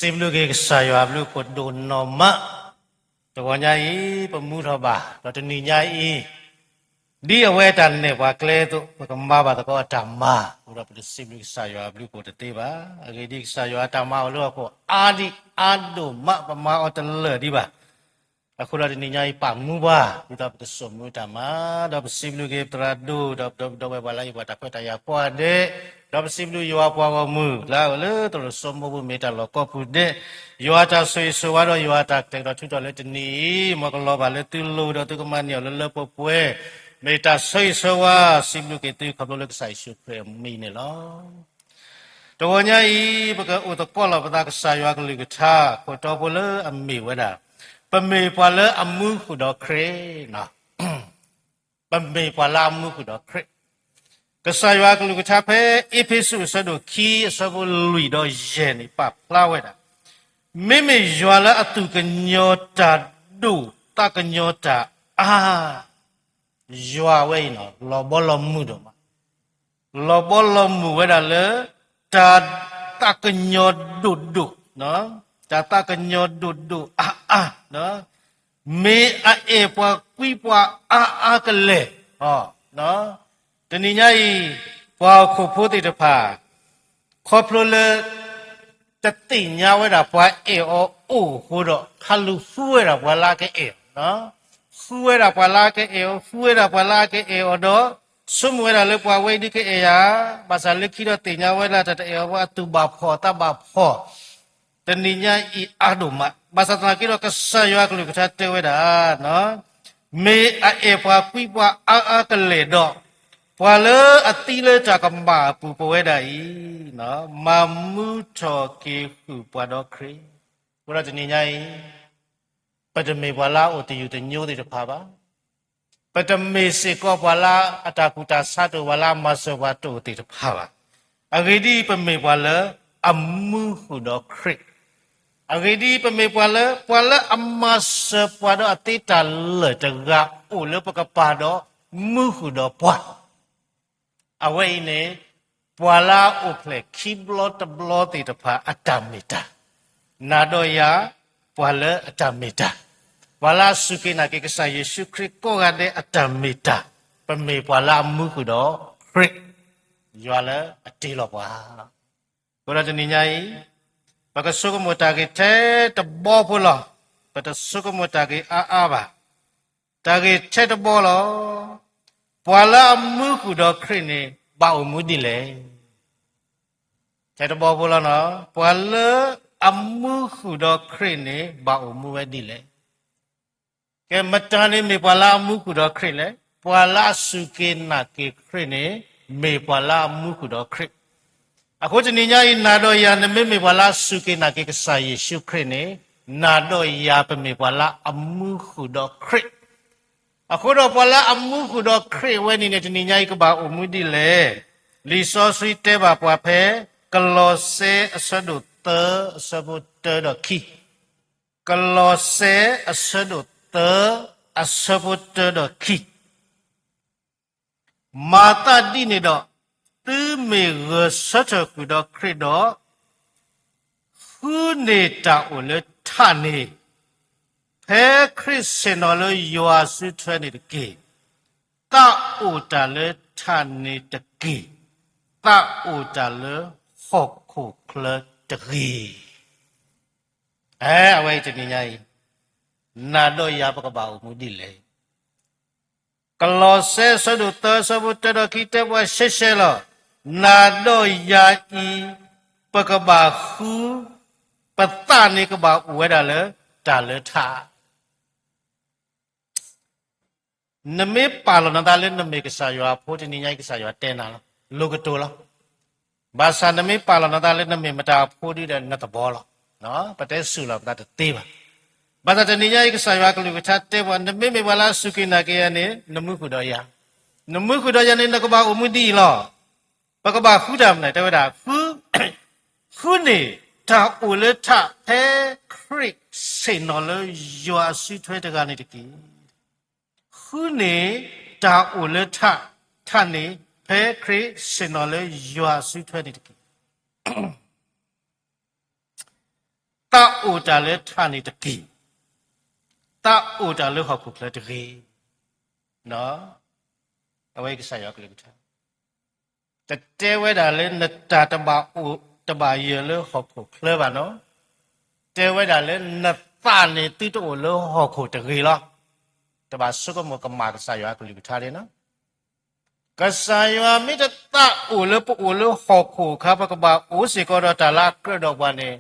စံးဘျုးက့ၤကစၢ်ယွၤအဘျုးအဖှိၣ်ဒိၣ်နီၢ်မး, တဂီၤညါအံၤ ပမူထီၣ်ဘၣ်, ဒီးတနံၤညါအံၤ ဒ်အဝဲအတၢ်နဲၣ်ပှၤကျဲအသိး ပကမၤဘၣ်သကိးအတၢ်မၤ, အဃိဒီးပတစံးဘျုးကစၢ်ယွၤအဘျုးအဖှိၣ်တသ့ဘၣ်. အဂ့ၢ်ဒ်အံၤ, ကစၢ်ယွၤအတၢ်မၤအိၣ်လၢဟီၣ်ခိၣ်အါဒံးအါဒိၣ်မး, ပမၤအီၤတလၢာ်ဒံးဘၣ်. အဃိဒီးတနံၤညါအံၤ ပာ်မူပှၤ, ဒ်သိးပကစိာ်မူတၢ်မၤ, ဒီးပစံးဘျုးက့ၤပသရၣ်ဒိၣ်, ဒီးပဒီပုၢ်ဝဲၢ်ပှၤလၢအဟ့ၣ်ပှၤတၢ်ခွဲးတၢ်ယာ်ကိးဂၤဒဲး, ဒီးပစံးဘျုးယွၤပှၤဂီၢ်မုၢ် လၢအအိၣ်လၢတၢ်လီၢ်စီၤမိၢ်ပူၤ မ့ၢ်တၢ်လီၢ်ကိးပူၤဒဲး, ယွၤတၢ်ဆိၣ်ဂ့ၤဆိၣ်ဝါဒီးယွၤတၢ်ကတဲာ်ကတီၤထူးထီၣ်လၢတနံၤအံၤ, မ်ကလီၤဘၣ်လၢသုလိၤဒီးသုကမၤန့ၢ်အီၤလၢလၢပှဲၤပှဲၤ, မ့ၢ်တၢ်ဆိၣ်ဂ့ၤဆိၣ်ဝါ, စံးဘျုးက့ၤသုခီဖျိလၢကစၢ်ယ့ၣ်ၡူးခရံာ်အမံၤန့ၣ်လီၤ. တဂီၤညါအံၤ ပကအိၣ်သကိးလီၤပသးကစၢ်ယွၤကလုၢ်ကထါ ခိၣ်တီဖိလၢအမ့ၢ်ဝဲဒၣ်, ပမ့ၢ်ပှၤလၢအမူဃုာ်ဒီးခရံာ်, ပမ့ၢ်ပှၤလၢအမူဃုာ်ဒီးခရံာ်. ကစၢ်ယွၤကလုၢ်ကထါဖဲအ့းဖ့းစူးအဆၢဒိၣ်ခံ အဆၢဖိလွံၢ်ဒီးယဲၢ်န့ၣ် ပာ်ဖျါဝဲဒၣ်, မ့မ့ၢ်ယွၤလၢအသူၣ်ကညီၤတၢ်ဒိၣ်သးကညီၤတၢ်အါ, ယွၤဝဲအံၤန့ၣ် လီၤဘီလီၤမုၢ်ဒိၣ်မး လီၤဘီလီၤမုၢ်ဝဲဒၣ်လၢ တၢ်သးကညီၤဒိၣ်ဒိၣ်, တၢ်သးကညီၤဒိၣ်ဒိၣ်အါအါ, မ့ၢ်အအဲၣ်ပှၤကွံပှၤအါအါကလဲာ်, တနံၤညါအံၤ ပှၤဟီၣ်ခိၣ်ဖိသ့ၣ်တဖၣ် ခီဖျိလၢ တသ့ၣ်ညါဝဲဒၣ်ပှၤအဲၣ်အီၤအိၣ်အဃိဒီး ဟးလူၤဃုဝဲဒၣ်ပှၤလၢအကအဲၣ်အီၤ, ဃုဝဲဒၣ်ပှၤလၢအကအဲၣ်အီၤ, ဃုဝဲဒၣ်ပှၤလၢအကအဲၣ်အီၤဒီး ဆိကမိၣ်ဝဲဒၣ်လၢပှၤဝဲအံၤဒုးကအဲၣ်ယၤ, ဘၣ်ဆၣ်လၢခံဒီးသ့ၣ်ညါဝဲဒၣ်တၢ်တအဲၣ်အီၤ ပှၤအသူၣ်ဘၣ်ဖှီၣ်သးဘၣ်ဖှီၣ် တနံၤညါအံၤအါဒိၣ်မး, ဘၣ်ဆၣ်သနာ်က့ဒီး ကစၢ်ယွၤကလုၢ်ကထါတဲဝဲဒၣ်, မ့ၢ်အအဲၣ်ပှၤကွံပှၤအါအါကလဲာ်ဒီး, ပှၤလၢအသံလၢတၢ်ကမၣ်အပူၤပဝဲဒၣ်အံၤ, မၤမူထီၣ်က့ၤဃုာ်ပှၤဒီးခရံာ်, အဃိဒီးတနံၤညါအံၤ ပတမ့ၢ်ပှၤလၢအအိၣ်သယုၢ်သညိသ့ၣ်တဖၣ်ဘၣ်. ပတမ့ၢ်စ့ၢ်ကီးပှၤလၢအတၢ်ကူၣ်တၢ်ဆးတအိၣ် ပှၤလၢအမၤစၢၤပှၤတအိၣ်သ့ၣ်တဖၣ်ဘၣ်. အဂ့ၢ်ဒ်အံၤ, ပမ့ၢ်ပှၤလၢအမူဃုာ်ဒီးခရံာ်, အဂ့ၢ်ဒ်အံၤ, ပမ့ၢ်ပှၤလၢ ပှၤလၢအမၤစၢၤပှၤဒီးအသ့တၢ်လၢာ်တဂၤအိၣ်လၢပကပၤဒီးမူဃုာ်ဒီးပှၤ အဝဲအံၤန့ၣ် ပှၤလၢအအိၣ်ဖျဲၣ်ခံဘျီတဘျီသ့ၣ်တဖၣ်အတၢ်မ့ၢ်တၢ်, နၤဒီးယၤ ပှၤလၢအတၢ်မ့ၢ်တၢ်, ပှၤလၢအစူၢ်က့ၤနာ်က့ၤကစၢ်ယ့ၣ်ၡူးခရံာ်ကိးဂၤဒဲးအတၢ်မ့ၢ်တၢ်, ပမ့ၢ်ပှၤလၢအမူဃုာ်ဒီးခရံာ်, ယွၤလၢအတ့လီၤပှၤ. အဃိဒီးတနံၤညါအံၤ, ပကဆိကမိၣ်တၢ်ဂ့ၢ်ထဲတဘီဖိလီၤ. ပတဆိကမိၣ်တၢ်ဂ့ၢ်အါအါဘၣ်. တၢ်ဂ့ၢ်ထဲတဘီလီၤ. ပှၤလၢအမူဃုာ်ဒီးခရံာ်န့ၣ် ဘၣ်အိၣ်မူဒ်လဲၣ်. ထဲတဘီဖိလီၤနီၤ, ပှၤလၢအမူဃုာ်ဒီးခရံာ်န့ၣ် ဘၣ်အိၣ်မူဝဲဒ်လဲၣ်. ကဲ မတၤန့ၣ်မ့ၢ်ပှၤလၢအမူဃုာ်ဒီးခရံာ်လဲၣ်. ပှၤလၢအစူၢ်က့ၤနာ်က့ၤခရံာ်န့ၣ် မ့ၢ်ပှၤလၢအမူဃုာ်ဒီးခရံာ်. အဃိတနံၤညါအံၤ နၤဒီးယၤ နမ့မ့ၢ်ပှၤလၢအစူၢ်က့ၤနာ်က့ၤကစၢ်ယ့ၣ်ၡူးခရံာ်န့ၣ်, နၤဒီးယၤပမ့ၢ်ပှၤလၢအမူဃုာ်ဒီးခရံာ်. အဃိဒီးပှၤလၢအမူဃုာ်ဒီးခရံာ်အဝဲန့ၣ်န့ၣ် တနံၤညါအံၤကဘၣ်အိၣ်မူဒ်လဲၣ်. လံာ်စီဆှံတဲဘၣ်ပှၤဖဲ ကလီးစဲအဆၢဒိၣ်သၢ အဆၢဖိတၢဒီးခံ ကလီးစဲအဆၢဒိၣ်သၢ အဆၢဖိတၢဒီးခံ, မၤသးဒ်န့ၣ်ဒီး, သုမ့ၢ်ဂဲၤဆၢထၢၣ်ကွံာ်ဒီးခရံာ်ဒီး, ဃုန့ၢ်တၢ်အိၣ်လၢထးန့ၣ်, ဖဲခရံာ်ဆ့ၣ်နီၤလၢယွၤစုထွဲန့ၣ်တက့ၢ်. သးအိၣ်တၢ်လၢထးန့ၣ်တက့ၢ်. သးအိၣ်တၢ်လၢဟီၣ်ခိၣ်ချၢတဂ့ၤ. အဲ အဝဲအံၤတနံၤညါအံၤ, နၤဒီးယၤပကဘၣ်အိၣ်မူဒ်လဲၣ်. ကလီးစဲအဆၢဒိၣ်သၢ အဆၢဖိတၢဒီးခံတဲပှၤရှဲရှဲလီၤ. နၤဒီးယၤအံၤ ပကဘၣ်ဃု, ပသးန့ၣ်ကဘၣ်အိၣ်ဝဲဒၣ်လၢတၢ်လၢထး. နမ့ၢ်ပာ်လီၤနသးလၢနမ့ၢ်ကစၢ်ယွၤအဖိ တနံၤညါအံၤကစၢ်ယွၤတဲနၤလီၤ. လိၤကတိၤလီၤ. ဘၣ်ဆၣ်နမ့ၢ်ပာ်လီၤနသးလၢနမ့ၢ်မတၤအဖိဒုဒီးနသဘီလီၤ. ပတဲစူၢ်လီၤပသးတသ့ဘၣ်. ဘၣ်ဆၣ်တနံၤညါအံၤကစၢ်ယွၤကလုၢ်ကထါတဲပှၤ နမ့မ့ၢ်ပှၤလၢအစူၢ်က့ၤနာ်က့ၤယၤန့ၣ် နမူဃုာ်ဒီးယၤ, နမူဃုာ်ဒီးယၤန့ၣ် နကဘၣ်အိၣ်မူဒ်အံၤလီၤ. ပကဘၣ်ဃုတၢ်မနုၤ တဲဝဲဒၣ်, ဃုန့ၢ်တၢ်အိၣ်လၢထး ဖဲခရံာ်ဆ့ၣ်နီၤလၢယွၤအစုထွဲတဂၤန့ၣ်တက့ၢ်. ဃုန့ၢ်တၢ်အိၣ်လၢထး, ထးန့ၣ် ဖဲခရံာ်ဆ့ၣ်နီၤလၢယွၤအစုထွဲန့ၣ်တက့ၢ်. သးအိၣ်တၢ်လၢထးန့ၣ်တက့ၢ်. သးအိၣ်တၢ်လၢဟီၣ်ခိၣ်ချၢတဂ့ၤ. အဝဲကစၢ်ယွၤကလုၢ်ကထါ တတဲဝဲဒၣ်လၢနတၢ်တဘၣ်အိၣ်တဘၣ်ယၢၤလၢဟီၣ်ခိၣ်ချၢဘၣ်နီၤ, တဲဝဲဒၣ်လၢနသးန့ၣ်သုတအိၣ်လၢဟီၣ်ခိၣ်တဂ့ၤလီၤ. တဘၣ်ဆိကမိၣ်ကမၣ်ကစၢ်ယွၤအကလုၢ်ကထါန့ၣ်လီၤ. ကစၢ်ယွၤမ့ၢ်တသးအိၣ်လၢပအိၣ်လၢဟီၣ်ခိၣ်အခါ ပကဘၣ်အိၣ်စ့ၢ်ကီးဒီးတၢ်လၢအကြၢးဒီးပှၤန့ၣ်,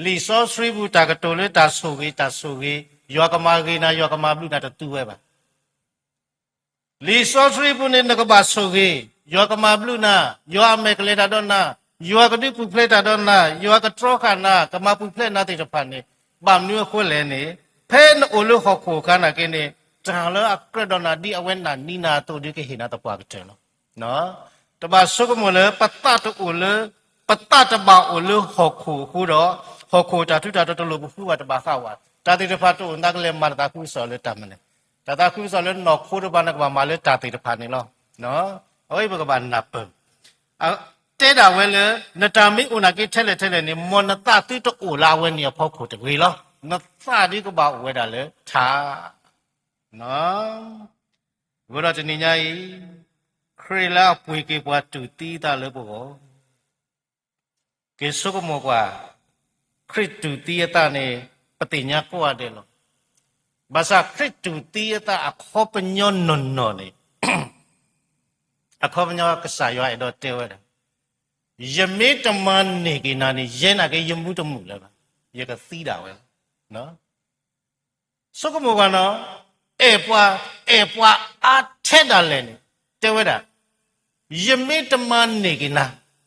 လံာ်စီဆှံပူၤတၢ်ကတိၤလၢတၢ်ဆိၣ်ဂ့ၤတၢ်ဆိၣ်ဂ့ၤ, ယွၤကမၤဂ့ၤနၤ ယွၤကမၤဘျုးနၤတသူဝဲဘၣ်. လံာ်စီဆှံပူၤန့ၣ် နကဘၣ်ဆိၣ်ဂ့ၤ, ယွၤကမၤဘျုးနၤ, ယွၤအမဲာ်ကလဲၤတၢ်ဒီးနၤ, ယွၤကဒုးပူၤဖျဲးတၢ်ဒီးနၤ, ယွၤကတြီဃာ်နၤ, ကမၤပူၤဖျဲးနၤသ့ၣ်တဖၣ်န့ၣ်, ဘၣ်မနုၤအဃိလဲၣ်န့ၣ်, ဖဲနအိၣ်လၢဟီၣ်ခိၣ်အခါနာ်က့န့ၣ်, တၢ်လၢအကြၢးဒီးနၤဒ်အဝဲနာ်န့ၢ်နၤအသိးဒီးကဟ့ၣ်နၤသပှၢ်ကတၢၢ်လီၤ. တဘၣ်ဆိကမိၣ်လၢပသးတအိၣ်လၢ, ပသးတဘၣ်အိၣ်လၢဟီၣ်ခိၣ်အဃိဒီး, ဟီၣ်ခိၣ်တၢ်ထူးတၢ်တီၤတလိၣ်ပဃုဘၣ်တဘၣ်ဃးဝဲ, တၢ်သ့ၣ်တဖၣ်တအိၣ်နသးကလဲၤမၤတၢ်သးခုကစီၣ်လၢတၢ်မနုၤလဲၣ်. တၢ်သးခုကစီၣ်လၢနီၢ်ခိတဖၣ်န့ၣ် ကဘၣ်မၤလၢတၢ်သ့ၣ်တဖၣ်န့ၣ်လီၤ. အဝဲအံၤပကဘၣ်နၢ်ပၢၢ်, တဲဒၣ်ဝဲလၢ, နတၢ်မ့ၢ်အိၣ်နာ်က့ထဲလဲၣ်ထဲလဲၣ်န့ၣ် မ်နသးသုတအိၣ်လၢအဝဲန့ၣ်အဖီခိၣ်တဂ့ၤလီၤ. နသးဒ်ကဘၣ်အိၣ်ဝဲဒၣ်လၢထး အဃိဒီးတနံၤညါအံၤ, ခရံာ်လၢအပှ့ၤက့ၤပှၤတူၢ်သံအသးလၢပဂီၢ်, က့ၤဆိကမိၣ်ကွၢ်, ခရံာ်တူၢ်သံအသးန့ၣ်, ပသ့ၣ်ညါကိးဂၤဒဲးလီၤ. ဘၣ်ဆၣ်ခရံာ်တူၢ်သံအသးအခီပညီနီၢ်နီၢ်န့ၣ်, အခီပညီကစၢ်ယွၤအဲၣ်ဒိးတဲဝဲဒၣ်, ယမ့ၢ်တမၤန့ၢ်က့ၤနၤန့ၣ် ယဲနာ်က့ယမူတမုာ်လၢၤဘၣ်, ယကသံဒၣ်ဝဲလီၤ. ဆိကမိၣ်ကွၢ်နီၤ, အဲၣ်ပှၤ, အဲၣ်ပှၤအါထဲဒၣ်လဲာ်န့ၣ်, တဲဝဲဒၣ်, ယမ့ၢ်တမၤန့ၢ်က့ၤနၤ,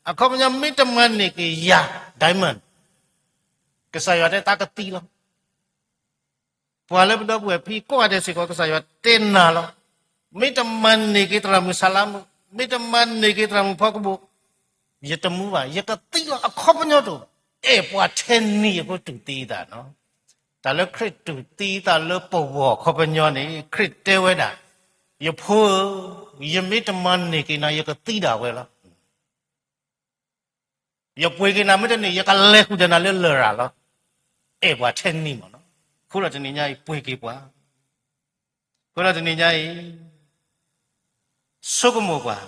အခီပညီမ့ၢ်တမၤန့ၢ်က့ၤယၤ, diamond, ကစၢ်ယွၤတဲသးကသံလီၤ. ပှၤလၢပဒီပုၢ်ဝဲၢ်ဖံကိးဂၤဒဲးစ့ၢ်ကီး ကစၢ်ယွၤတဲနၤလီၤ. မ့ၢ်တမၤန့ၢ်က့ၤသရၣ်မုၣ်ဆါလါမုၣ်, မ့ၢ်တမၤန့ၢ်က့ၤသရၣ်မုၣ်ဖီကဘိၣ်, ယတမူဘၣ်, ယကသံလီၤ. အခီပညီတအိၣ်, အဲၣ်ပှၤထဲန့ၣ်အဃိတူၢ်သံအသးနီၤ. တၢ်လၢခရံာ်တူၢ်သံအသးလၢပဂီၢ်အခီပညီန့ၣ် ခရံာ်တဲဝဲဒၣ်, ယဖိဧၢ, ယမ့ၢ်တမၤန့ၢ်က့ၤနၤ ယကသံဒၣ်ဝဲလီၤ. ယပှ့ၤက့ၤနၤမ့ၢ်တန့ၢ် ယကလဲၤဃုာ်ဒီးနၤလၢလရာ်လီၤ. အဲၣ်ပှၤထဲန့ၣ်မ့ၢ်နီၤ. အဃိဒီးတနံၤညါအံၤပှ့ၤက့ၤပှၤ, အဃိဒီးတနံၤညါအံၤ ဆိကမိၣ်ပှၤ,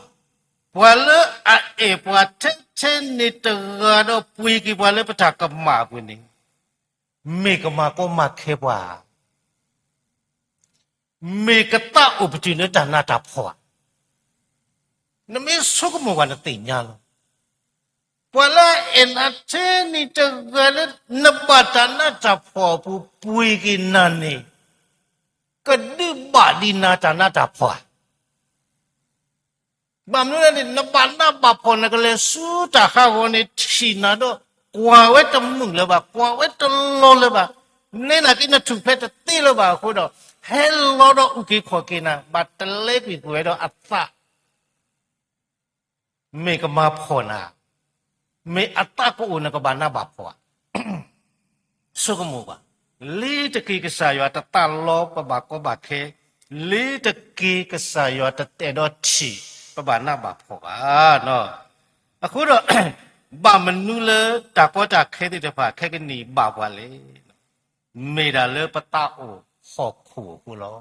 ပှၤလၢအအဲၣ်ပှၤထဲထဲန့ၣ်တဂၤဒီးပှ့ၤက့ၤပှၤလၢပတၢ်ကမၣ်အပူၤန့ၣ်, မ့ၢ်ကမၤကီမၤခဲပှၤ မ့ၢ်ကသးအိၣ်ပတုာ်လၢတၢ်နးတၢ်ဖှီၣ်ဧါ. နမ့ၢ်ဆိကမိၣ်ပှၤနသ့ၣ်ညါလီၤ. ပှၤလၢအအဲၣ်နၤထဲန့ၣ်တဂၤလၢ နဘၣ်တၢ်နးတၢ်ဖှီၣ်အပူၤပှ့ၤက့ၤနၤန့ၣ်, ကဒုးဘၣ်ဒံးနၤတၢ်နးတၢ်ဖှီၣ်ဧါ. ဘၣ်မနုၤလဲၣ်န့ၣ် နဘၣ်နးဘၣ်ဖှီၣ် နကလဲၤဆူတၢ်ဟးဂီၤန့ၣ် ထံၣ်နၤဒီး ကွၢ်ဝဲတမုာ်လၢၤဘၣ်, ကွၢ်ဝဲတလီၤလၢၤဘၣ်, နဲနာ်က့နထူၣ်ဖျဲးတသ့လၢၤဘၣ်အဃိဒီး ဟဲလီၤဒီးအုၣ်က့ၤခီၣ်က့ၤနၤ, ဘၣ်တလဲကွံာ်ကွံာ်ဝဲဒီးအသး မ့ၢ်ကမၤဖှီၣ်နၤ, မ့ၢ်အသးကအိၣ်နကဘၣ်နးဘၣ်ဖှီၣ်ဧါ. ဆိကမိၣ်ဘၣ်, လ့ၤတက့ၤကစၢ်ယွၤတသးလီပဘၣ်ကီဘၣ်ခဲ, လ့ၤတက့ၤကစၢ်ယွၤတအဲၣ်ဒိးထံၣ်ပဘၣ်နးဘၣ်ဖှီၣ်ဘၣ်. အဃိဒီး ဘၣ်မနုၤလၢတၢ်ကီတၢ်ခဲသ့ၣ်တဖၣ်ခဲကနံၣ်ဘၣ်ပှၤလဲၣ်. မ့ၢ်ဒၣ်လၢပသးအိၣ်ဟီၣ်ခိၣ်အဃိလီၤ.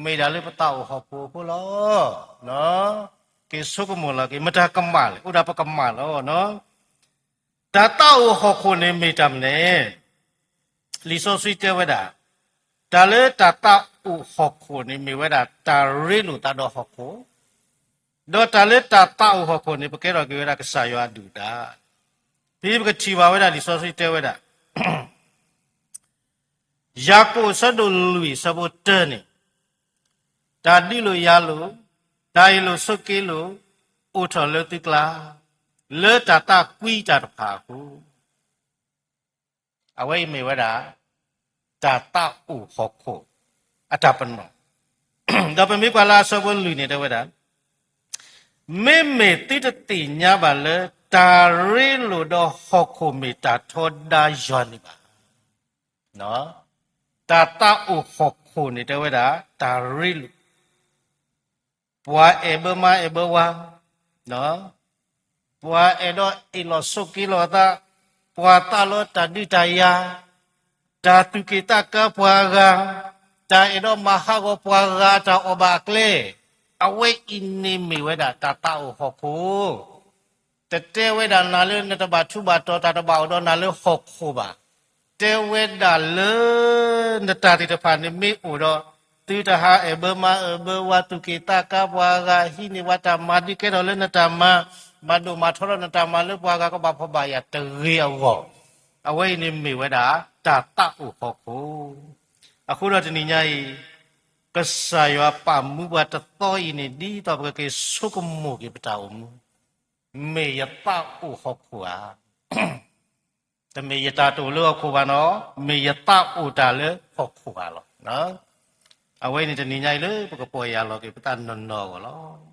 မ့ၢ်ဒၣ်လၢပသးအိၣ်ဟီၣ်ခိၣ်အဃိလီၤ. က့ၤဆိကမိၣ်လီၤက့ၤ မတၤကမၣ်လဲၣ်, အိၣ်ဒၣ်ပကမၣ်လီၤ. တၢ်သးအိၣ်ဟီၣ်ခိၣ်န့ၣ်မ့ၢ်တၢ်မနုၤလဲၣ်. လံာ်စီဆှံတဲဝဲဒၣ်, တၢ်လၢတၢ်သးအိၣ်ဟီၣ်ခိၣ်န့ၣ်မ့ၢ်ဝဲဒၣ်တၢ်ရ့လိာ်သးဒီးဟီၣ်ခိၣ်, ဒီးတၢ်လၢတၢ်သးအိၣ်ဟီၣ်ခိၣ်န့ၣ် ပကဲထီၣ်က့ၤဝဲဒၣ်ကစၢ်ယွၤအဒုၣ်အဒါ. ဖဲပကထံၣ်ဘၣ်ဝဲဒၣ်လံာ်စီဆှံတဲဝဲဒၣ် ယၤကိာ်အဆၢဒိၣ်လွံၢ်အဆၢဖိတၢန့ၣ်, တၢ်ဒုးလိာ်ယၤလိာ်, တၢ်အ့ၣ်လိာ်ဆိးက့လိာ်, အိၣ်ထီၣ်လၢသုကျါ, လၢတၢ်သးကွံတၢ်တဖၣ်အဃိ. အဝဲအံၤမ့ၢ်ဝဲဒၣ် တၢ်သးအိၣ်ဟီၣ်ခိၣ်အတၢ်ပနီၣ်, ဒီးပမ့ၢ်ကွၢ်လၢအဆၢဖိလွံၢ်န့ၣ်တဲဝဲဒၣ်, မ့မ့ၢ်သုတသ့ၣ်ညါဘၣ်လၢ တၢ်ရ့လိာ်ဒီးဟီၣ်ခိၣ်မ့ၢ်တၢ်ထီဒါယွၤန့ၣ်ဘၣ်. တၢ်သးအိၣ်ဟီၣ်ခိၣ်န့ၣ်တဲဝဲဒၣ် တၢ်ရ့လိာ်, ပှၤအဲၣ်ဘၢမါအဲၣ်ဘၢဝၤ, ပှၤအဲၣ်ဒိးအ့ၣ်လိာ်ဆိးက့လိာ်အသး, ပှၤသးလီတၢ်ဒုးတၢ်ယၤ, တၢ်သူၣ်က့ၣ်သးကါပှၤဂၤ, တၢ်အဲၣ်ဒိးမၤဟးဂီၤပှၤဂၤတၢ်အီၣ်ဘၣ်အကျဲ, အဝဲအံၤန့ၣ်မ့ၢ်ဝဲဒၣ်တၢ်သးအိၣ်ဟီၣ်ခိၣ် တတဲဝဲဒၣ်နၤလၢနတဘၣ်ထူးဘၣ်တီၤ တၢ်တဘၣ်အိၣ်ဒီးနၤလၢဟီၣ်ခိၣ်ဘၣ်. တဲဝဲဒၣ်လၢ နတၢ်သ့ၣ်တဖၣ်န့ၣ်မ့ၢ်အိၣ်ဒီး သုတဟးအဲၣ်ဘၢမါအၢၣ်ဘၢဝၤ သူၣ်က့ၣ်သးကါပှၤဂၤ ဟံးန့ၢ်ပှၤတၢ်မၤ ဒုးကဲထီၣ်လၢနတၢ်မၤ, မၤဒိၣ်မၤထီထီၣ်နတၢ်မၤလၢပှၤဂၤကဘၣ်ဖှီၣ်ဘၣ်ယၤတဂ့ၤအဂီၢ်, အဝဲအံၤန့ၣ်မ့ၢ်ဝဲဒၣ် တၢ်သးအိၣ်ဟီၣ်ခိၣ်. အဃိဒီးတနံၤညါအံၤ ကစၢ်ယွၤပာ်မူပှၤတသီအံၤန့ၣ် ဒ်သိးပကက့ၤဆိကမိၣ်က့ၤပတၢ်အိၣ်မူ, မ့ၢ်ယသးအိၣ်ဟီၣ်ခိၣ်ဧါ. တမ့ၢ်ယတၢ်တအိၣ်လၢဟီၣ်ခိၣ်ဘၣ်နီၤ, မ့ၢ်ယသးအိၣ်တၢ်လၢဟီၣ်ခိၣ်ဘၣ်လီၤ. အဝဲအံၤန့ၣ်တနံၤညါအံၤလၢပကပီၢ်ယၢ်လီၤက့ၤပသးနီၢ်နီၢ်အဂီၢ်လီၤ.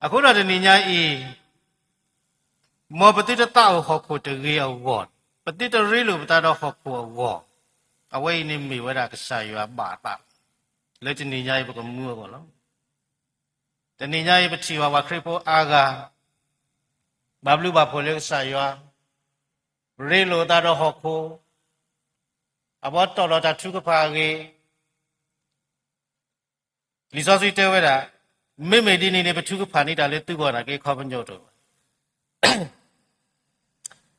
အဃိဒီးတနံၤညါအံၤ မ်ပသုတသးအိၣ်ဟီၣ်ခိၣ်တဂ့ၤအဂီၢ်, ပသုတရ့လိာ်ပသးဒီးဟီၣ်ခိၣ်အဂီၢ်, အဝဲအံၤန့ၣ်မ့ၢ်ဝဲဒၣ်ကစၢ်ယွၤဘၣ်အသး လၢတနံၤညါအံၤပကမူအဂီၢ်လီၤ. တနံၤညါအံၤပထံၣ်ဘၣ်ပှၤခရံာ်ဖိအါဂၤ ဘၣ်ဘျုးဘၣ်ဖှိၣ်လၢကစၢ်ယွၤ, ရ့လိာ်သးဒီးဟီၣ်ခိၣ်, အဝဲတီၢ်ဒီးတၢ်ထုကဖၣ်အဂ့ၢ် လံာ်စီဆှံတဲဝဲဒၣ်, မ့မ့ၢ်ဒ်န့ၣ်န့ၣ် ပထုကဖၣ်န့ၢ်တၢ်လၢသုဂီၢ်နာ်က့ ခီပညီတအိၣ်ဘၣ်.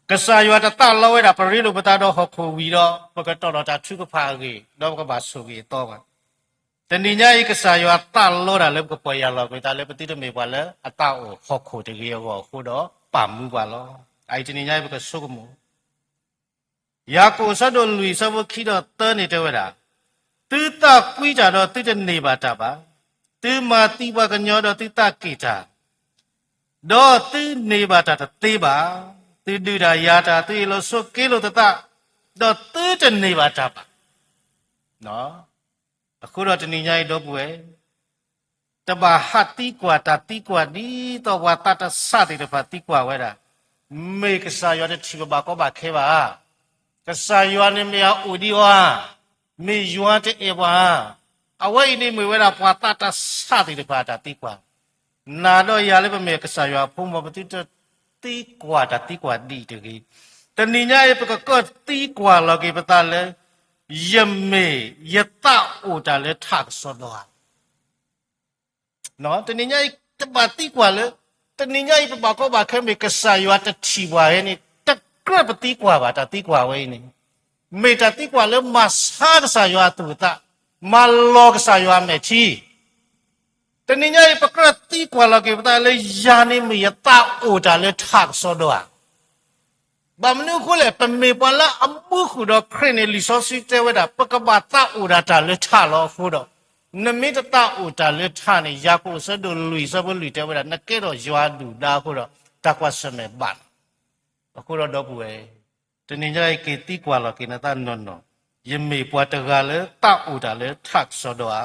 ကစၢ်ယွၤတသးလီဝဲဒၣ် ပရ့လိာ်ပသးဒီးဟီၣ်ခိၣ်ဝံၤဒီး ပကတီၢ်ဒီးတၢ်ထုကဖၣ်အဂ့ၢ် ဒီးပကဘၣ်ဆိၣ်ဂ့ၤအသီဘၣ်. တနံၤညါအံၤ ကစၢ်ယွၤသးလီတၢ်လၢပကပီၢ်ယၢ်လီၤကွံာ်သးလၢ ပသုတမ့ၢ်ပှၤလၢအသးအိၣ်ဟီၣ်ခိၣ်တဂ့ၤအဂီၢ်အဃိဒီး ပာ်မူပှၤလီၤ. အအံၤတနံၤညါအံၤ ပကဆိကမိၣ် ယၤကိာ်အဆၢဒိၣ်လွံၢ်အဆၢဖိခံဒီးသၢန့ၣ်တဲဝဲဒၣ်, သုသးကွံတၢ်ဒီးသုတန့ၢ်ဘၣ်တၢ်ဘၣ်. သုမၤသံပှၤကညီဒီးသုသးက့ၣ်တၢ်, ဒီးသုန့ၢ်ဘၣ်တၢ်တသ့ဘၣ်. သုဒုးတၢ်ယၤတၢ်, သုအ့ၣ်လိာ်ဆိးက့လိာ်သုသး, ဒီးသုတန့ၢ်ဘၣ်တၢ်ဘၣ်. အဃိဒီးတနံၤညါအံၤဒီပုၢ်ဝဲၢ် တဘၣ်ဟးသံကွၢ်တၢ်သံကွၢ်ဒ်သိးပှၤသးတဆးသ့ၣ်တဖၣ်သံကွၢ်ဝဲဒၣ်, မ့ၢ်ကစၢ်ယွၤတထံၣ်ဘၣ်ကီဘၣ်ခဲဘၣ်ဧါ. ကစၢ်ယွၤန့ၣ်မ့ၢ်အအိၣ်ဒံးအီၤဧါ, မ့ၢ်ယွၤတအဲၣ်ပှၤဧါ. အဝဲအံၤန့ၣ်မ့ၢ်ဝဲဒၣ်ပှၤသးတဆးသ့ၣ်တဖၣ်အတၢ်သံကွၢ်. နၤဒီးယၤလၢပမ့ၢ်ကစၢ်ယွၤအဖိမီၤ ပသုတသံကွၢ်တၢ်သံကွၢ်ဒံးတဂ့ၤ. တနံၤညါအံၤ ပကကီၢ်သံကွၢ်လီၤက့ၤပသးလၢ ယမ့ၢ်ယသးအိၣ်တၢ်လၢထးကစီဒီဧါ. တနံၤညါအံၤ တဘၣ်သံကွၢ်လၢ တနံၤညါအံၤ ပဘၣ်ကီဘၣ်ခဲမ့ၢ်ကစၢ်ယွၤတထံၣ်ပှၤဝဲန့ၣ် တကြၢးပသံကွၢ်ဘၣ် တၢ်သံကွၢ်ဝဲအံၤန့ၣ် မ့ၢ်တၢ်သံကွၢ်လၢမၤဆါကစၢ်ယွၤအသူၣ်အသး, မၤလီၤကစၢ်ယွၤအမဲာ်ထံ တနံၤညါအံၤ ပကြၢးသံကွၢ်လီၤက့ၤပသးလၢ ယၤန့ၣ်မ့ၢ်ယသးအိၣ်တၢ်လၢထးကစီဒီဧါ. ဘၣ်မနုၤအဃိလဲၣ်, ပမ့ၢ်ပှၤလၢအမူဃုာ်ဒီးခရံာ်န့ၣ် လံာ်စီဆှံတဲဝဲဒၣ် ပကဘၣ်သးအိၣ်ဒၣ်တၢ်လၢထးလီၤအဃိဒီး, နမ့ၢ်တသးအိၣ်တၢ်လၢထးန့ၣ် ယၤကိာ်အဆၢဒိၣ်လွံၢ်အဆၢဖိလွံၢ်တဲဝဲဒၣ် နကဲထီၣ်ယွၤအဒုၣ်အဒါအဃိဒီး တၢ်ကွၢ်ဆၢၣ်မဲာ်ဘၣ်နၤ. အဃိဒီးဒီပုၢ်ဝဲၢ်, တနံၤညါအံၤက့ၤသံကွၢ်လီၤက့ၤနသးနီၢ်နီၢ်, ယမ့ၢ်ပှၤတဂၤလၢသးအိၣ်တၢ်လၢထးကစီဒီဧါ.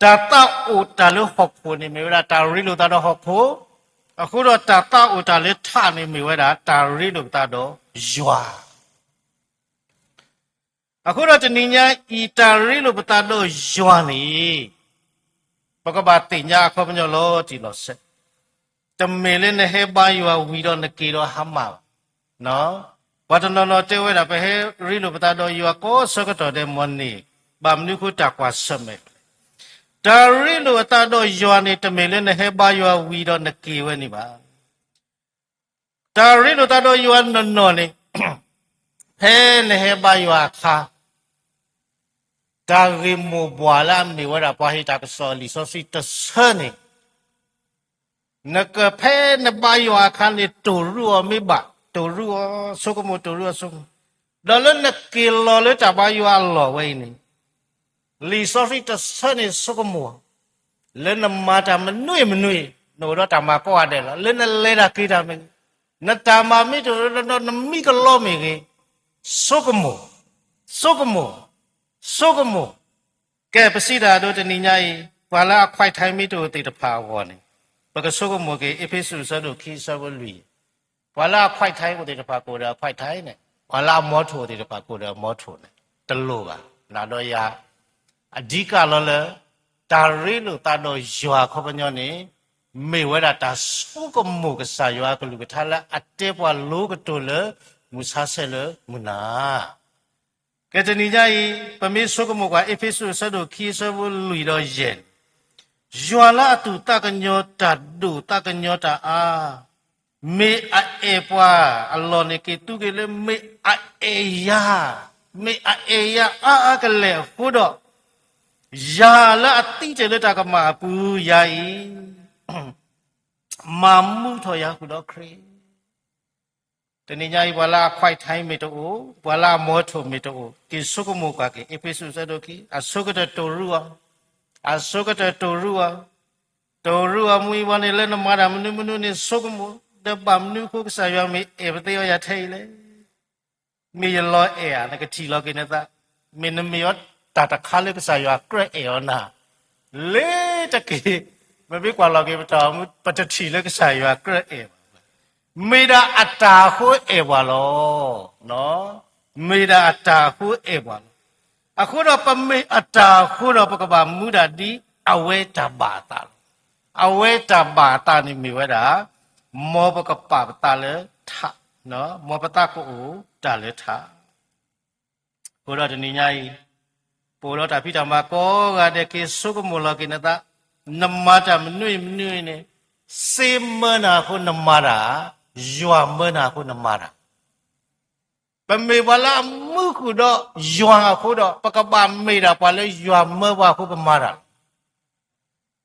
တၢ်သးအိၣ်တၢ်လၢဟီၣ်ခိၣ်န့ၣ် မ့ၢ်ဝဲဒၣ်တၢ်ရ့လိာ်သးဒီးဟီၣ်ခိၣ်, အဃိဒီးတၢ်သးအိၣ်တၢ်လၢထးန့ၣ် မ့ၢ်ဝဲဒၣ်တၢ်ရ့လိာ်ပသးဒီးယွၤ. အဃိဒီးတနံၤညါအံၤ တၢ်ရ့လိာ်ပသးဒီးယွၤန့ၣ် ပကဘၣ်သ့ၣ်ညါအခီပညီလီၤတံၢ်လီၤဆဲး, တမ့ၢ်လၢနဟဲဘါယွၤဝံၤဒီးနက့ၤဒီးဟါမၢ်ဘၣ်. ပှၤတနီၤနီၤတဲဝဲဒၣ် ပဟဲရ့လိာ်ပသးဒီးယွၤကိးဆၢကတီၢ်ဒဲးမ့ၢ်န့ၣ်, ဘၣ်မနုၤအဃိတၢ်ကွၢ်ဆၢၣ်မဲာ်, တၢ်ရ့လိာ်အသးဒီးယွၤန့ၣ် တမ့ၢ်လၢနဟဲဘါယွၤဝံၤဒီးနက့ၤဝဲန့ၣ်ဘၣ်. တၢ်ရ့လိာ်သးဒီးယွၤနီၢ်နီၢ်န့ၣ်, ဖဲနဟဲဘါယွၤအခါ, တၢ်ဂ့ၢ်မိၢ်ပှၢ်လၢအမ့ၢ်ဝဲဒၣ်ပှၤဟ့ၣ်တၢ်ကစီၣ်လံာ်စီဆှံတဆၢန့ၣ်, နကဖဲနဘါယွၤအခါန့ၣ် တိၢ်ရူၢ်အီၤမ့ၢ်ဘၣ်, တိၢ်ရူၢ်အီၤဆိကမိၣ် တိၢ်ရူၢ်အီၤဆိကမိၣ်, ဒီးလၢနက့ၤလီၤလၢတၢ်ဘါယွၤအလီၢ်ဝဲအံၤန့ၣ် လံာ်စီဆှံတဆၢန့ၣ်ဆိကမိၣ်, လၢနမၤတၢ်မနုၤမနုၤ, နအိၣ်ဒီးတၢ်မၤကိးဂၤဒဲးလီၤ. လၢနလဲၤတၢ်က့ၤတၢ်မ့ၢ်ဂ့ၤ, နတၢ်မၤမ့ၢ်တအိၣ်ဒီးနမံကလီမ့ၢ်ဂ့ၤ, ဆိကမိၣ်, ဆိကမိၣ်, ဆိကမိၣ်. ကဲ ပစံးတၢ်အဒိတနံၤညါအံၤ, ပှၤလၢအခွဲးထါမ့ၢ်တအိၣ်သ့ၣ်တဖၣ်အဂီၢ်န့ၣ်, ပကဆိကမိၣ်က့ၤ အ့းဖ့းစူးအဆၢဒိၣ်ခံအဆၢဖိလွံၢ် ပှၤလၢအခွဲးထါအိၣ်သ့ၣ်တဖၣ်ကအိၣ်ဒီးအခွဲးထါန့ၣ်, ပှၤလၢအမီထိၣ်သ့ၣ်တဖၣ်ကအိၣ်ဒီးအမီထိၣ်န့ၣ်, တလိၣ်ဘၣ်. နၤဒီးယၤ, အဓိကလီၤလၢ တၢ်ရ့လိာ်သးဒီးယွၤအခီပညီန့ၣ်, မ့ၢ်ဝဲဒၣ်တၢ်ဆိကမိၣ်ကစၢ်ယွၤအကလုၢ်ကထါလၢအတဲပှၤလိကတိၤလၢ မုၢ်ဆါဆဲးလၢမုၢ်နၤ ကဲတနံၤညါအံၤ, ပမ့ၢ်ဆိကမိၣ်ကွၢ် အ့းဖ့းစူးအဆၢဒိၣ်ခံအဆၢဖိလွံၢ်ဒီးယဲၢ်န့ၣ်, ယွၤလၢအသူၣ်သးကညီၤတၢ်ဒိၣ်သးကညီၤတၢ်အါ, မ့ၢ်အအဲၣ်ပှၤအလီၢ်န့ၣ်က့ၤသူက့ၤလၢမ့ၢ်အအဲၣ်ယၤ, မ့ၢ်အအဲၣ်ယၤအါအါကလဲာ်အဃိဒီး, ယၤလၢအသံတ့ၢ်လၢတၢ်ကမၣ်အပူၤယၤအံၤ မၤမူထီၣ်ယၤဃုာ်ဒီးခရံာ် တနံၤညါအံၤ ပှၤလၢအ quiet time မ့ၢ်တအိၣ်, ပှၤလၢအ မီထိၣ် မ့ၢ်တအိၣ်, က့ၤဆိကမိၣ်ကွၢ်က့ၤ အ့းဖ့းစူးအဆၢဒိၣ်ခံ, အဆိကတၢၢ်တိၢ်ရူအီၤ, အဆိကတၢၢ်တိၢ်ရူအီၤ, တိၢ်ရူအီၤမူအံၤဝံၤန့ၣ် လၢနမၤတၢ်မနုၤမနုၤန့ၣ် ဆိကမိၣ်, ဒီးဘၣ်မနုၤအဃိကစၢ်ယွၤမ့ၢ်အဲၣ်ပသ့အီၤယၤထဲအံၤလဲၣ် မ့ၢ်ယလီၤအဲၣ်ဧါ, နကထံၣ်လီၤက့ၤနသး, မ့ၢ်နမ့ၢ်အီၤတၢ်တခါလၢကစၢ်ယွၤကြၢးအဲၣ်အီၤနၤ, လ့ၤတက့ၢ်, ပမ့ၢ်ကွၢ်လီၤက့ၤပတၢ်အိၣ်မူ ပတထံၣ်လၢကစၢ်ယွၤကြၢးအဲၣ်ဘၣ်, မ့ၢ်ဒၣ်အတၢ်အဃိအဲၣ်ပှၤလီၤ. မ့ၢ်ဒၣ်အတၢ်အဃိအဲၣ်ပှၤလီၤ. အဃိဒီးပမ့ၢ်အတၢ်အဃိဒီး ပကဘၣ်မူဒၣ်ဒ်အဝဲတၢ်ဘၣ်အသးလီၤ. အဝဲတၢ်ဘၣ်အသးန့ၣ်မ့ၢ်ဝဲဒၣ်, မ်ပကပာ်ပသးလၢထး, မ်ပသးကအိၣ်တၢ်လၢထး အဃိဒီးတနံၤညါအံၤ, ပအိၣ်ဒီးတၢ်ဖံးတၢ်မၤကိးဂၤဒဲး က့ၤဆိကမိၣ်လီၤက့ၤနသး, နမၤတၢ်မနုၤအံၤမနုၤအံၤန့ၣ်, စ့မၢနၤအဃိနမၤတၢ်, ယွၤမၢနၤအဃိနမၤတၢ် ပမ့ၢ်ပှၤလၢအမူဃုာ်ဒီးယွၤအဃိဒီး ပကဘၣ်မ့ၢ်ဒၣ်ပှၤလၢယွၤမၢပှၤအဃိပမၤတၢ်လီၤ.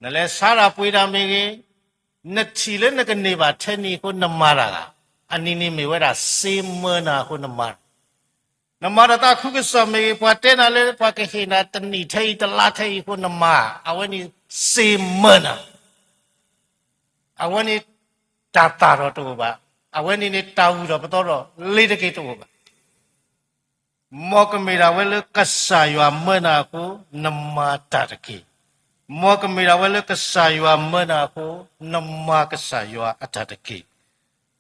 နလဲၤဆါတၢ်ပှ့ၤတၢ်မ့ၢ်ဂ့ၤ, နထံၣ်လၢနကန့ၢ်ဘၣ်ထဲန့ၣ်အဃိနမၤတၢ်ဂ့ၤ, အနံၤန့ၣ်မ့ၢ်ဝဲဒၣ်စ့မၢနၤအဃိနမၤတၢ်, နမၤတၢ်သးခုကစီၣ်မ့ၢ်ဂ့ၤ, ပှၤတဲနၤလၢပှၤကဟ့ၣ်နၤတနံၣ်ထဲအံၤတလါထဲအံၤအဃိနမၤ, အဝဲန့ၣ်စ့မၢနၤ အဝဲန့ၣ်တၢ်သၣ်ထီၣ်တအိၣ်ဘၣ်, အဝဲန့ၣ်န့ၣ်တၢ်ဂုၤထီၣ်ပသီထီၣ်လ့ၤတက့ၢ်တအိၣ်ဘၣ်. မ်ကမ့ၢ်ဒၣ်ဝဲလၢကစၢ်ယွၤမၢနၤအဃိ, နမၤတၢ်တက့ၢ်. မ်ကမ့ၢ်ဒၣ်ဝဲလၢကစၢ်ယွၤမၢနၤအဃိ, နမၤကစၢ်ယွၤအတၢ်တက့ၢ်.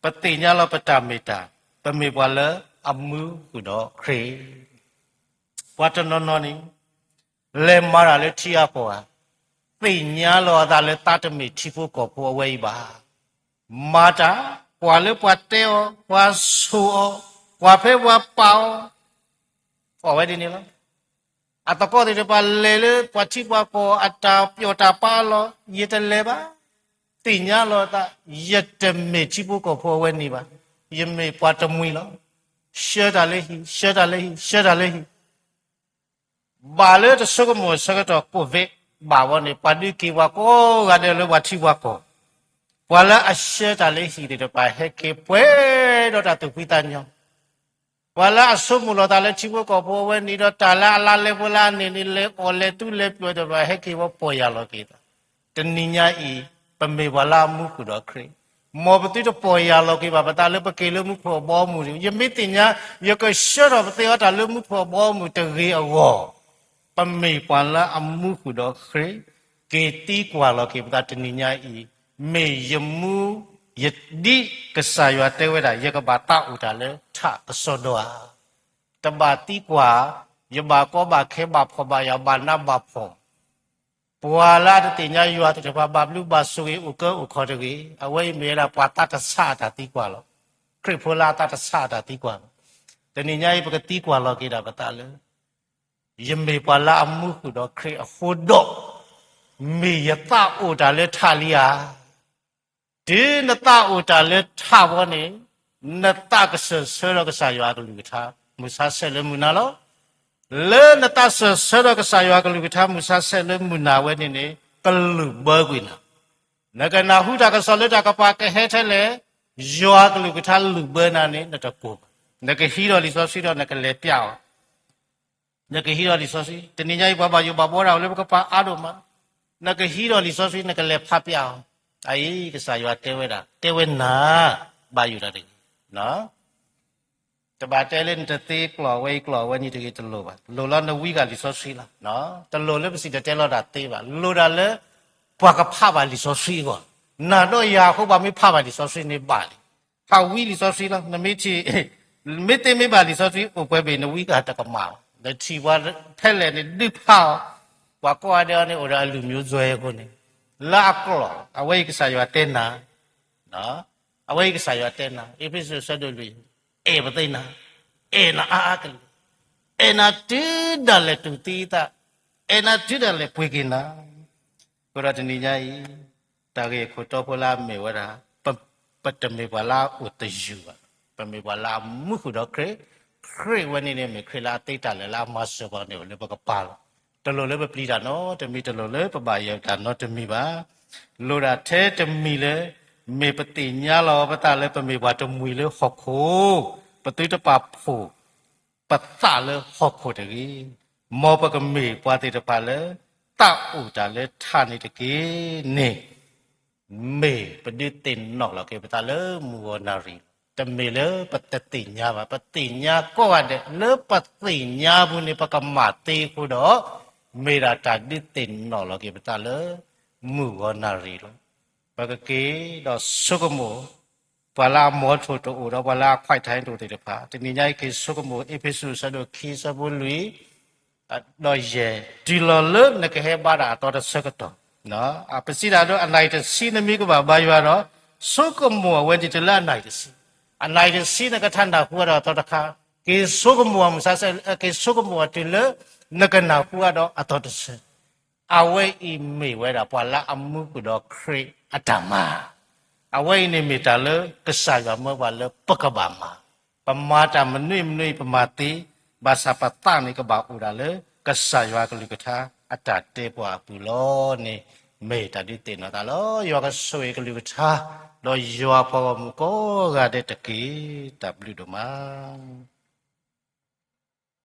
ပသ့ၣ်ညါလီၤပတၢ်မ့ၢ်တၢ်, ပမ့ၢ်ပှၤလၢအမူဃုာ်ဒီးခရံာ် ပှၤတနီၤနီၤန့ၣ် လဲၤမၤတၢ်လၢထံအါပီၢ်ဧါ, သ့ၣ်ညါလီၤအသးလၢသးတမ့ၢ်ထံဖိကီၢ်ဖိအဝဲအံၤဘၣ်. မၤတၢ်, ကွၢ်လၢပှၤတဲအီၤ, ပှၤဆိၣ်အီၤ, ကွၢ်ဖဲပှၤပာ်အီၤ, အီၣ်ဝဲဒ်န့ၣ်လီၤ. အသကိးသ့ၣ်တဖၣ်လဲၤလၢပှၤထံပှၤကီၢ်အတၢ်ပျီၣ်တၢ်ပာ်အလီၢ်, ယတလဲၤဘၣ်. သ့ၣ်ညါလီၤအသး, ယတမ့ၢ်ထံဖိကီၢ်ဖိအဝဲန့ၣ်ဘၣ်. ယမ့ၢ်ပှၤတမှံၤလီၤ. ဆှၢတၢ်လၢဟံၣ်, ဆှၢတၢ်လၢဟံၣ်, ဆှၢတၢ်လၢဟံၣ် ဘၣ်လၢတဆိကမိၣ်ဆၢကတီၢ် ကိးဝ့း ဘၣ်ဝဲန့ၣ် ပှၤဒုးက့ၤပှၤကိးဂၤဒဲးလၢပှၤထံပှၤကီၢ်, ပှၤလၢအဆှၢတၢ်လၢဟံၣ်သ့ၣ်တဖၣ် ဟဲက့ၤပှဲၤဒီးတၢ်သူၣ်ဖှံသးညီ, ပှၤလၢအဆိကမိၣ်လီၤသးလၢထံဖိကီၢ်ဖိအဝဲန့ၣ်ဒီး တၢ်လၢအလါလဲဖိလၢအန့ၢ်န့ၣ် လဲၤအီၣ်လဲၤသူလဲၤပျီၢ်သ့ၣ်တဖၣ် ဟဲက့ၤဝဲပီၢ်ယၢ်လီၤက့ၤသး, တနံၤညါအံၤ ပမ့ၢ်ပှၤလၢအမူဃုာ်ဒီးခရံာ်, မ်ပသုတပီၢ်ယၢ်လီၤက့ၤဘၣ်ပသးလၢပက့ၤလၢမူခိၣ်အဘီအမုၢ်န့ၣ်, ယမ့ၢ်သ့ၣ်ညါ ယကဆှၢထီၣ်ပသ့အီၤတၢ်လၢမူခိၣ်အဘီအမုၢ်တဂ့ၤအဂီၢ်, ပမ့ၢ်ပှၤလၢအမူဃုာ်ဒီးခရံာ်, က့ၤသံကွၢ်လီၤက့ၤပသးတနံၤညါအံၤ, မ့ၢ်ယမူ, ယဒ်ကစၢ်ယွၤတဲဝဲဒၣ် ယကဘၣ်သးအိၣ်တၢ်လၢထးကစီဒီဧါ, တဘၣ်သံကွၢ်, ယဘၣ်ကီဘၣ်ခဲ ဘၣ်ဖှီၣ်ဘၣ်ယာ် ဘၣ်နးဘၣ်ဖှီၣ် ပှၤလၢအတသ့ၣ်ညါယွၤသ့ၣ်တဖၣ် ဘၣ်ဘျုးဘၣ်ဆိၣ်ဂ့ၤ အိၣ်ကၢအိၣ်ခီၣ်တဂ့ၤ, အဝဲအံၤမ့ၢ်ဝဲဒၣ်ပှၤသးတဆးအတၢ်သံကွၢ်လီၤ. ခရံာ်ဖိလၢအသးတဆးအတၢ်သံကွၢ်လီၤ. တနံၤညါအံၤ ပကသံကွၢ်လီၤက့ၤဒၣ်ပသးလၢ ယမ့ၢ်ပှၤလၢအမူဃုာ်ဒီးခရံာ်အဃိဒီး, မ့ၢ်ယသးအိၣ်တၢ်လၢထးလံဧါ. တုၤနသးအိၣ်တၢ်လၢထးဘီန့ၣ်, နသးကစၢၢ်ဆၢဒီးကစၢ်ယွၤအကလုၢ်ကထါ မုၢ်ဆါဆဲးလၢမုၢ်နၤလီၤ. လၢနသးစၢၢ်ဆၢဒီးကစၢ်ယွၤအကလုၢ်ကထါ မုၢ်ဆါဆဲးလၢမုၢ်နၤဝဲန့ၣ်န့ၣ် ကလုၢ်ဘၢကွံာ်နၤ, နကနၢ်ဟူတၢ်ကစီၣ်လၢတၢ်ကပၤကဟဲထဲလဲၣ်, ယွၤအကလုၢ်ကထါလုၢ်ဘၢနၤန့ၣ် နတကိၢ်ဘၣ်. နကဟံးဒီးလံာ်စီဆှံဒီးနကလဲၤပျးအီၤ နကဟံးဒီးလံာ်စီဆှံ, တနံၤညါအံၤ ပှၤဘၣ်ယိၣ်ဘၣ်ဘှီတၢ်အိၣ်လၢပကပၤအါဒိၣ်မး, နကဟံးဒီးလံာ်စီဆှံ နကလဲၤဖးပျးအီၤ, အအံၤ ကစၢ်ယွၤတဲဝဲဒၣ် တဲဝဲနၤ, ဘၣ်ယိၣ်တၢ်တဂ့ၤ. တဘၣ်တဲလၢနတသ့ကျီၢ်ဝဲအံၤကျီၢ်ဝဲန့ၣ်တဂ့ၤ တလိၣ်ဘၣ်, လိၣ်လၢနဝံဂၤလံာ်စီဆှံလီၤ. တလိၣ်လၢပစံၣ်တဲၤတဲလီၤတၢ်သ့ဘၣ်, လိၣ်ဒၣ်လၢ ပှၤကဖးဘၣ်လံာ်စီဆှံအဂီၢ်, နၤဒီးယၤအဃိ ပှၤမ့ၢ်ဖးဘၣ်လံာ်စီဆှံန့ၣ်ဘၣ်လံ. ဖးဝံလံာ်စီဆှံလီၤ, နမ့ၢ်ထံၣ် မ့ၢ်သ့မ့ၢ်ဘၣ်လံာ်စီဆှံ အိၣ်ပှဲၤဘ့ၣ်နဝံဂၤတကမၣ်ဘၣ်, နထံၣ်ပှၤဖဲလဲၣ်န့ၣ် ဒုးဖးအီၤ, ပှၤကိးဂၤဒဲးန့ၣ် အိၣ်ဒီးအလုၢ်မျိုးစွဲအဃိန့ၣ် လၢအကျိာ် အဝဲအံၤကစၢ်ယွၤတဲနၤ, အဝဲအံၤကစၢ်ယွၤတဲနၤ, အ့းဖ့းစူးအဆၢဒိၣ်လွံၢ်, အဲၣ်ပသ့နၤ, အဲၣ်နၤအါအါကလုာ်, အဲၣ်နၤတုၤဒၣ်လဲာ်တူၢ်သံအသး, အဲၣ်နၤတုၤဒၣ်လဲာ်ပှ့ၤက့ၤနၤ. အဃိဒီးတနံၤညါအံၤ တၢ်ဂ့ၢ်အခိၣ်တီဖိလၢအမ့ၢ်ဝဲဒၣ် ပ, ပတမ့ၢ်ပှၤလၢအအိၣ်သယုၢ်ဘၣ်, ပမ့ၢ်ပှၤလၢအမူဃုာ်ဒီးခရံာ်, ခရံာ်ဝဲန့ၣ်န့ၣ်မ့ၢ်ခရံာ်လၢအသ့တၢ်လၢာ်လၢအမၤစၢၤပှၤန့ၣ်အိၣ်လၢပကပၤလီၤ. တလိၣ်လၢပပျံၤတၢ်နီတမံၤ, တလိၣ်လၢပဘၣ်ယၢၤတၢ်နီတမံၤဘၣ်. လိၣ်ဒၣ်ထဲတမံၤလၢ မ့ၢ်ပသ့ၣ်ညါလီၤပသးလၢပမ့ၢ်ပှၤတမှံၤလၢဟီၣ်ခိၣ်, ပသုတပာ်ဖှိၣ် ပသးလၢဟီၣ်ခိၣ်တဂ့ၤ, မ်ပကမ့ၢ်ပှၤသ့ၣ်တဖၣ်လၢ သးအိၣ်တၢ်လၢထးန့ၣ်တက့ၢ်န့ၣ်, မ့ၢ်ပဒုးသ့ၣ်နီၣ်လီၤက့ၤပသးလၢမုၢ်ဂီၤနၣ်ရံၣ်လီၤ. တမ့ၢ်လၢပတသ့ၣ်ညါဘၣ်, ပသ့ၣ်ညါကိးဂၤဒဲး, လၢပသ့ၣ်ညါပူၤန့ၣ် ပကမၤသ့အဃိဒီး, မ့ၢ်ဒၣ်တၢ်ဒုးသ့ၣ်နီၣ်လီၤက့ၤပသးလၢ မုၢ်ဂီၤနၣ်ရံၣ်လီၤ. ပကက့ၤဒီးဆိကမိၣ် ပှၤလၢအမီထိၣ်တအိၣ်ဒီးပှၤလၢအ quiet time တအိၣ်သ့ၣ်တဖၣ်, တနံၤညါအံၤက့ၤဆိကမိၣ် အ့းဖ့းစူးအဆၢဒိၣ်ခံအဆၢဖိလွံၢ် ဒီးယဲၢ်, တုၤလီၤလၢနကဟဲဘါဒၣ်အသီတဆၢကတီၢ်, ပစံးဒၣ်ဒိ အနၣ်ရံၣ်တဆံနမ့ၢ်ကဘၣ်ဘါယွၤဒီး, ဆိကမိၣ်အဝဲန့ၣ်တုၤလၢအနၣ်ရံၣ်တဆံ, အနၣ်ရံၣ်တဆံနကထါနၢ်ဟူအါဒီးအသီတခါ, က့ၤဆိကမိၣ်အမုၢ်ဆါဆဲး, က့ၤဆိကမိၣ်အတုၤလၢ နကနၢ်ဟူအါဒီးအသီတဆၢ အဝဲအံၤမ့ၢ်ဝဲဒၣ်ပှၤလၢအမူဃုာ်ဒီးခရံာ်အတၢ်မၤ, အဝဲအံၤန့ၣ်မ့ၢ်တၢ်လၢကစၢ်ယွၤမၢပှၤလၢပကဘၣ်မၤ, ပမၤတၢ်မနုၤမနုၤအံၤပမၤသ့, ဘၣ်ဆၣ်ပသးန့ၣ်ကဘၣ်အိၣ်ဒၣ်လၢ ကစၢ်ယွၤကလုၢ်ကထါအတၢ်တဲပှၤအပူၤလီၤန့ၣ်, မ့ၢ်တၢ်ဒုးသ့ၣ်နီၣ်သးလီၤ. ယွၤကဆိၣ်ဂ့ၤကလုၢ်ကထါ, ဒီးယွၤပှၤဂီၢ်မုၢ်ကိးဂၤဒဲးတက့ၢ်. တၢ်ဘျုးဒိၣ်မး.